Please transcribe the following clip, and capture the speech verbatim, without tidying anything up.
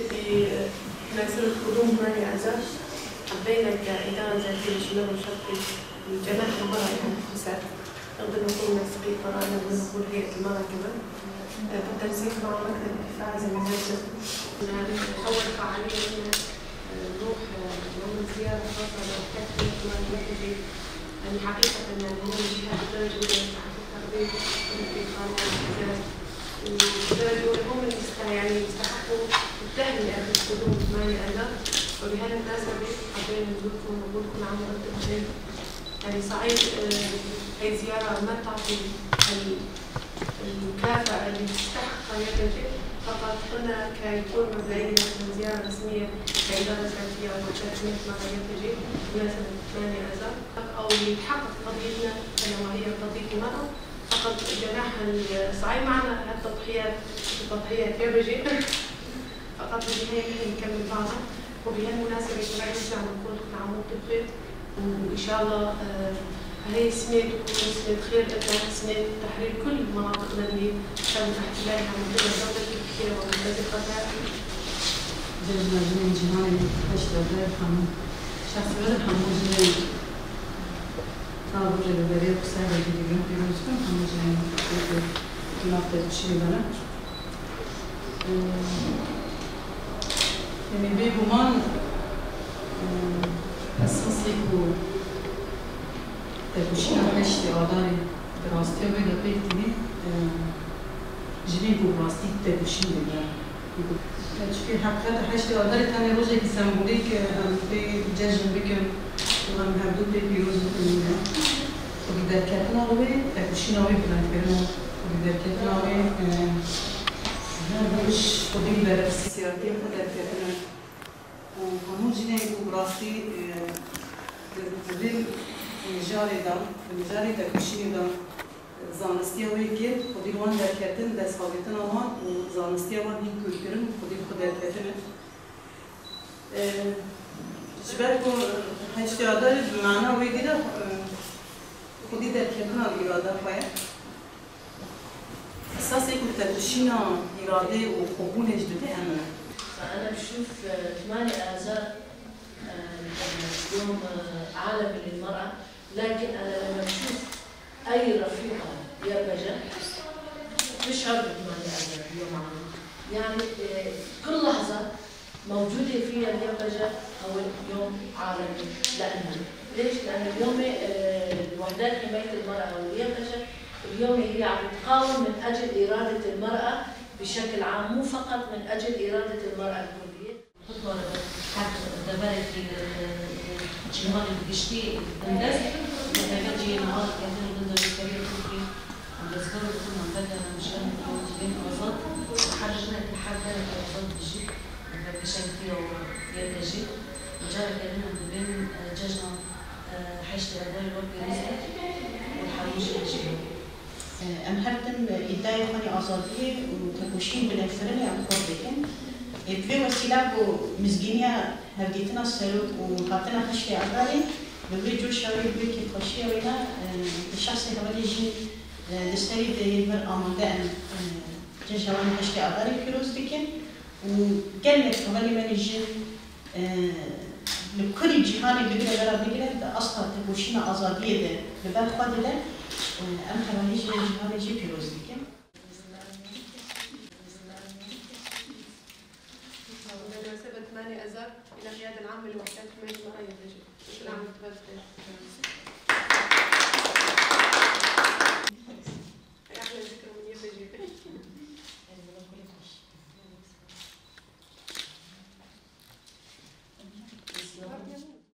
بمناسبة قدوم ثمانية آذار، حبينا كإدارة ذاتية للشباب والشرقي، الجناح المرأة يعني، نقدر نقول منسقين قرارنا ونقول هيئة المرأة كمان، آه، بالتنسيق مع مكتب الدفاع زي ما قلت. أول فعالية لنا، آه، نروح، آه، نعمل زيارة خاصة لمكتب الدفاع المركزي. يعني حقيقة إن هم جهات بالدرجة الأولى يستحقوا التقدير والافتخار والاعتزاز. وبالدرجة الأولى هم اللي يست-، يعني يستحقوا التهنئة بقدوم ثمانية آذار. وبهالمناسبة حبينا نزوركم ونقول كل عام وأنتم بخير. يعني صحيح، آه، هاي زيارة ما تعطي ال-، المكافأة اللي تستحقها يا تجي، فقط قلنا كيكون مبدئيًا مثلًا زيارة رسمية كإدارة ذاتية أو مؤسسة ما يا تجي بمناسبة ثمانية آذار، أو يتحقق قضيتنا ألا وهي قضية المرأة. فقط جناح الصعيد معنا هالتضحيات، التضحيات يا بجي. فقط بهاي نحن نكمل بعضنا، وبهالمناسبة كمان نرجع نقول كل عام وانتم بخير، وإن شاء الله، آه، هاي السنة تكون سنة خير إلنا، سنة تحرير كل مناطقنا اللي تم احتلالها من قبل دولة تركيا ومرتزقتها. Cejna jinên cîhanê heşt Adarê hemû şexsê we re, hemû jinên ka rojê li derê xwe ser ve jî digrin pîroz dikim, hemû jinên Tirkiyê di nav tepişînê de ne. Em ê bêguman, e, esasê ku tepişîna heştê Adarê di rastiya wê de pêk tîne, e, jinên ku bi rastî tepişîn digirin. Çimkî heqîqeta heştê Adarê tenê rojekî sembolîk, e, em pê cejn bikin û em hevdû pê pîroz bikin nîne. Xwedî derketina wê, tepişîna wê bilindkirin û xwedî derketina wê, e, her roj xwedî bereftîsiyatiya xwe derketine û hemû jinên ku bi rastî, e, di, di vê mijarê de, di mijarê tepişînê de, e, zanistiya wê kir, xwedî li wan derketin, destxwetina wan û zanistiya wan hîn kûrkirin û xwedî bi xwe derketine. E, ji ber ku heştê Adarê bi mana wê gire, e, xwedî derketina li îrada xwe ye. Esasê ku tepişîna îradê û xwebûnê ji didê em in. فأنا بشوف، آه، ثمانية آذار، آه، يوم، آه، عالمي للمرأة، لكن أنا لما بشوف أي رفيقة يبجة بشعر بثمانية آذار يوم عالمي. يعني، آه، كل لحظة موجودة فيها اليبجة هو يوم عالمي لإلنا. ليش؟ لأن اليوم، آه، وحدات حماية المرأة واليبجة اليوم هي عم تقاوم من أجل إرادة المرأة بشكل عام، مو فقط من أجل إرادة المرأة الكردية. Her deverekî li, li cîhanê bi giştî bindest, li hevê cihê niha diket li bin desthilatdarî Tirkî. Destgirê xwe mebede hemşire mikrotîbên azad, her jinek li her derek azad dijî, li vekişentiya û yeke jî. Careke din em dibên, e, cejna, e, heştê Adarê wek pêwîst e û li hemû jin jî. Em her tim îdayê xwe yê azadiyê û tekoşîn bilindkirinê em xurt dikin. Ê bi vê wesîla ku mizgîniya hevdîtina serok û hatina heştê Adarê bi wê coşa wê, bi wê kêfxweşiya wê ne, e, di şexsê hevalê jin, e, di serî de yên vir amade em, e, cejna wan ê heştê Adarê pîroz dikin û gelek hevalê me yê jin, e, li kurî cîhanê bigire vera bigire di asta tekoşîna azadiyê de li ber xwe dide, e, em hevalê jin ê cîhanê jî pîroz dikin. بمناسبة ثمانية آذار إلى القيادة العامة لوحدات حماية المرأة.